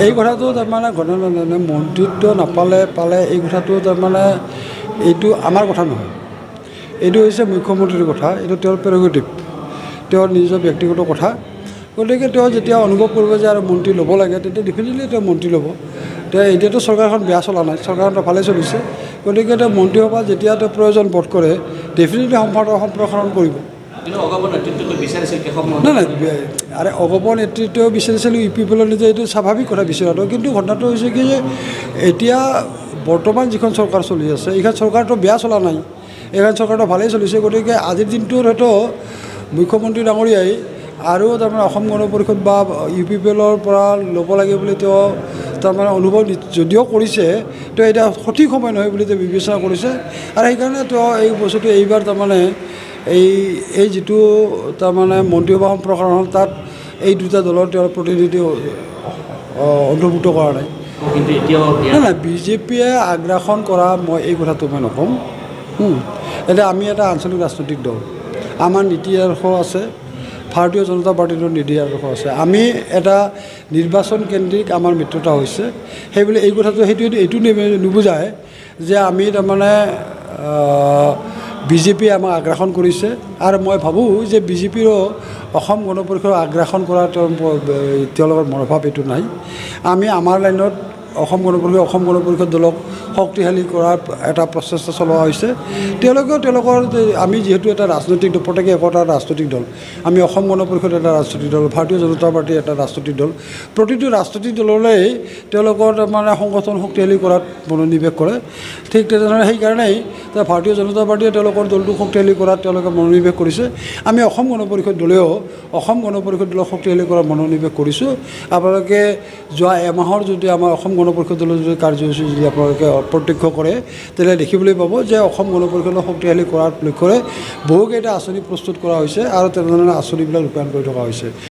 এই কথাটো তাৰমানে ঘটনা মন্ত্ৰিত্ব নাপালে পালে এই কথাটো তাৰমানে এইটো আমাৰ কথা নহয়, এইটো হৈছে মুখ্যমন্ত্ৰীৰ কথা, এইটো তেওঁৰ প্ৰেৰগেটিভ, তেওঁৰ নিজৰ ব্যক্তিগত কথা। গতিকে তেওঁ যেতিয়া অনুভৱ কৰিব যে আৰু মন্ত্ৰী ল'ব লাগে, তেতিয়া ডেফিনেটলি তেওঁ মন্ত্ৰী ল'ব। তেওঁ এতিয়াতো চৰকাৰখন বেয়া চলা নাই, চৰকাৰখনতো ভালেই চলিছে। গতিকে তেওঁ মন্ত্ৰীসভা যেতিয়া তেওঁ প্ৰয়োজন বোধ কৰে ডেফিনেটলি সম্প্ৰসাৰণ কৰিব। কিন্তু অগপ নেতৃত্বটো বিচাৰিছিল কেশৱ মহন্ত। নাই নাই, আৰে অগপ নেতৃত্বও বিচাৰিছিল, ইউ পি পি এলৰ নিজে এইটো স্বাভাৱিক কথা বিচৰাটো। কিন্তু ঘটনাটো হৈছে কি যে এতিয়া বৰ্তমান যিখন চৰকাৰ চলি আছে, এইখন চৰকাৰটো বেয়া চলা নাই, এইখন চৰকাৰটো ভালেই চলিছে। গতিকে আজিৰ দিনটোত হয়তো মুখ্যমন্ত্ৰী ডাঙৰীয়াই আৰু তাৰমানে অসম গণ পৰিষদ বা ইউ পি পি এলৰ পৰা ল'ব লাগে বুলি তেওঁ তাৰমানে অনুভৱ যদিও কৰিছে, তেওঁ এতিয়া সঠিক সময় নহয় বুলি তেওঁ বিবেচনা কৰিছে। আৰু সেইকাৰণে তেওঁ এই বস্তুটো এইবাৰ তাৰমানে এই এই যিটো তাৰমানে মন্ত্ৰীসভা সম্প্ৰসাৰণ হ'ল, তাত এই দুটা দলৰ তেওঁৰ প্ৰতিনিধি অন্তৰ্ভুক্ত কৰা নাই। কিন্তু এতিয়াও নাই নাই, বিজেপিয়ে আগ্ৰাসন কৰা মই এই কথাটো মই নক'ম। এতিয়া আমি এটা আঞ্চলিক ৰাজনৈতিক দল, আমাৰ নীতি আদৰ্শ আছে, ভাৰতীয় জনতা পাৰ্টীৰো নীতি আদৰ্শ আছে। আমি এটা নিৰ্বাচন কেন্দ্ৰিক আমাৰ মিত্ৰতা হৈছে, সেইবুলি এই কথাটো সেইটো এইটো নুবুজায় যে আমি তাৰমানে বিজেপিয়ে আমাক আগ্ৰাসন কৰিছে। আৰু মই ভাবোঁ যে বিজেপিৰো অসম গণ পৰিষদক আগ্ৰাসন কৰা তেওঁলোকৰ মনোভাৱ এইটো নাই। আমি আমাৰ লাইনত অসম গণ পৰিষদ, অসম গণ পৰিষদ দলক শক্তিশালী কৰাৰ এটা প্ৰচেষ্টা চলোৱা হৈছে। তেওঁলোকেও তেওঁলোকৰ, আমি যিহেতু এটা ৰাজনৈতিক দল, প্ৰত্যেকে একোটা ৰাজনৈতিক দল, আমি অসম গণ পৰিষদ এটা ৰাজনৈতিক দল, ভাৰতীয় জনতা পাৰ্টী এটা ৰাজনৈতিক দল, প্ৰতিটো ৰাজনৈতিক দলৰেই তেওঁলোকৰ মানে সংগঠন শক্তিশালী কৰাত মনোনিৱেশ কৰে। ঠিক তেনেধৰণে সেইকাৰণেই ভাৰতীয় জনতা পাৰ্টীয়ে তেওঁলোকৰ দলটো শক্তিশালী কৰাত তেওঁলোকে মনোনিৱেশ কৰিছে। আমি অসম গণ পৰিষদ দলেও অসম গণ পৰিষদ দলক শক্তিশালী কৰাত মনোনিৱেশ কৰিছোঁ। আপোনালোকে যোৱা এমাহৰ যদি আমাৰ অসম গণ পৰিষদ দলৰ যদি কাৰ্যসূচী যদি আপোনালোকে প্ৰত্যক্ষ কৰে, তেনেহ'লে দেখিবলৈ পাব যে অসম গণ পৰিষদক শক্তিশালী কৰাৰ লক্ষ্যৰে বহুকেইটা আঁচনি প্ৰস্তুত কৰা হৈছে আৰু তেনেধৰণে আঁচনিবিলাক ৰূপায়ণ কৰি থকা হৈছে।